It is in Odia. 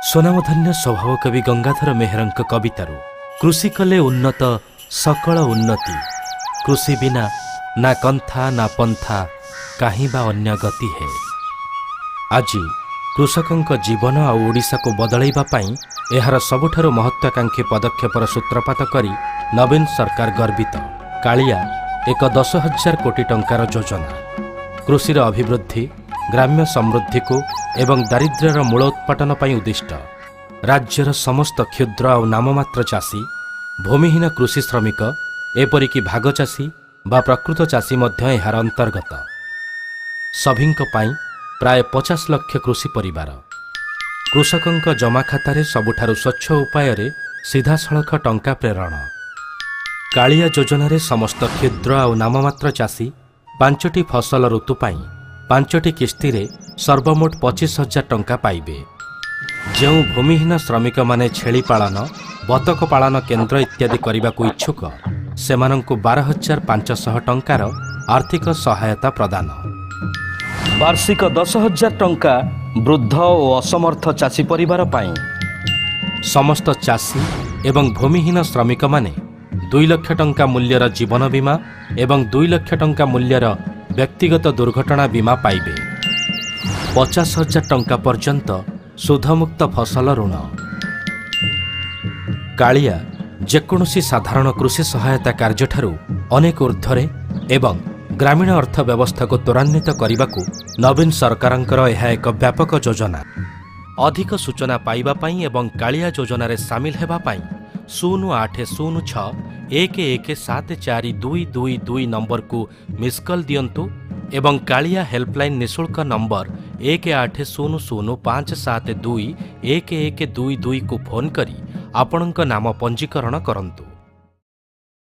ସ୍ୱନାମଧନ୍ୟ ସ୍ୱଭାବ କବି ଗଙ୍ଗାଧର ମେହେରଙ୍କ କବିତାରୁ, କୃଷି କଲେ ଉନ୍ନତ ସକଳ ଉନ୍ନତି, କୃଷି ବିନା ନା କନ୍ଥା ନା ପନ୍ଥା, କାହିଁ ବା ଅନ୍ୟ ଗତି ହେ। ଆଜି କୃଷକଙ୍କ ଜୀବନ ଆଉ ଓଡ଼ିଶାକୁ ବଦଳାଇବା ପାଇଁ ଏହାର ସବୁଠାରୁ ମହତ୍ୱାକାଂକ୍ଷୀ ପଦକ୍ଷେପର ସୂତ୍ରପାତ କରି ନବୀନ ସରକାର ଗର୍ବିତ। କାଳିଆ ଏକ 10,000 କୋଟି ଟଙ୍କାର ଯୋଜନା, କୃଷିର ଅଭିବୃଦ୍ଧି, ଗ୍ରାମ୍ୟ ସମୃଦ୍ଧିକୁ ଏବଂ ଦାରିଦ୍ର୍ୟର ମୂଳୋତ୍ପାଟନ ପାଇଁ ଉଦ୍ଦିଷ୍ଟ। ରାଜ୍ୟର ସମସ୍ତ କ୍ଷୁଦ୍ର ଆଉ ନାମମାତ୍ର ଚାଷୀ, ଭୂମିହୀନ କୃଷି ଶ୍ରମିକ, ଏପରିକି ଭାଗଚାଷୀ ବା ପ୍ରକୃତ ଚାଷୀ ମଧ୍ୟ ଏହାର ଅନ୍ତର୍ଗତ। ସଭିଙ୍କ ପାଇଁ ପ୍ରାୟ 50 ଲକ୍ଷ କୃଷି ପରିବାର। କୃଷକଙ୍କ ଜମା ଖାତାରେ ସବୁଠାରୁ ସ୍ୱଚ୍ଛ ଉପାୟରେ ସିଧାସଳଖ ଟଙ୍କା ପ୍ରେରଣ। କାଳିଆ ଯୋଜନାରେ ସମସ୍ତ କ୍ଷୁଦ୍ର ଆଉ ନାମମାତ୍ର ଚାଷୀ ପାଞ୍ଚଟି ଫସଲ ଋତୁ ପାଇଁ ପାଞ୍ଚଟି କିସ୍ତିରେ ସର୍ବମୋଟ 25,000 ଟଙ୍କା ପାଇବେ। ଯେଉଁ ଭୂମିହୀନ ଶ୍ରମିକମାନେ ଛେଳି ପାଳନ, ବତକ ପାଳନ କେନ୍ଦ୍ର ଇତ୍ୟାଦି କରିବାକୁ ଇଚ୍ଛୁକ, ସେମାନଙ୍କୁ 12,500 ଟଙ୍କାର ଆର୍ଥିକ ସହାୟତା ପ୍ରଦାନ। ବାର୍ଷିକ 10,000 ଟଙ୍କା ବୃଦ୍ଧ ଓ ଅସମର୍ଥ ଚାଷୀ ପରିବାର ପାଇଁ। ସମସ୍ତ ଚାଷୀ ଏବଂ ଭୂମିହୀନ ଶ୍ରମିକମାନେ 2 ଲକ୍ଷ ଟଙ୍କା ମୂଲ୍ୟର ଜୀବନ ବୀମା ଏବଂ 2 ଲକ୍ଷ ଟଙ୍କା ମୂଲ୍ୟର ବ୍ୟକ୍ତିଗତ ଦୁର୍ଘଟଣା ବୀମା ପାଇବେ। 50,000 ଟଙ୍କା ପର୍ଯ୍ୟନ୍ତ ସୁଧମୁକ୍ତ ଫସଲ ଋଣ। କାଳିଆ ଯେକୌଣସି ସାଧାରଣ କୃଷି ସହାୟତା କାର୍ଯ୍ୟଠାରୁ ଅନେକ ଊର୍ଦ୍ଧ୍ୱରେ ଏବଂ ଗ୍ରାମୀଣ ଅର୍ଥ ବ୍ୟବସ୍ଥାକୁ ତ୍ୱରାନ୍ୱିତ କରିବାକୁ ନବୀନ ସରକାରଙ୍କର ଏହା ଏକ ବ୍ୟାପକ ଯୋଜନା। ଅଧିକ ସୂଚନା ପାଇବା ପାଇଁ ଏବଂ କାଳିଆ ଯୋଜନାରେ ସାମିଲ ହେବା ପାଇଁ 08061174222 ନମ୍ବରକୁ ମିସ୍ କଲ୍ ଦିଅନ୍ତୁ ଏବଂ କାଳିଆ ହେଲ୍ପଲାଇନ୍ ନିଃଶୁଳ୍କ ନମ୍ବର 1800 572 1122କୁ ଫୋନ୍ କରି ଆପଣଙ୍କ ନାମ ପଞ୍ଜୀକରଣ କରନ୍ତୁ।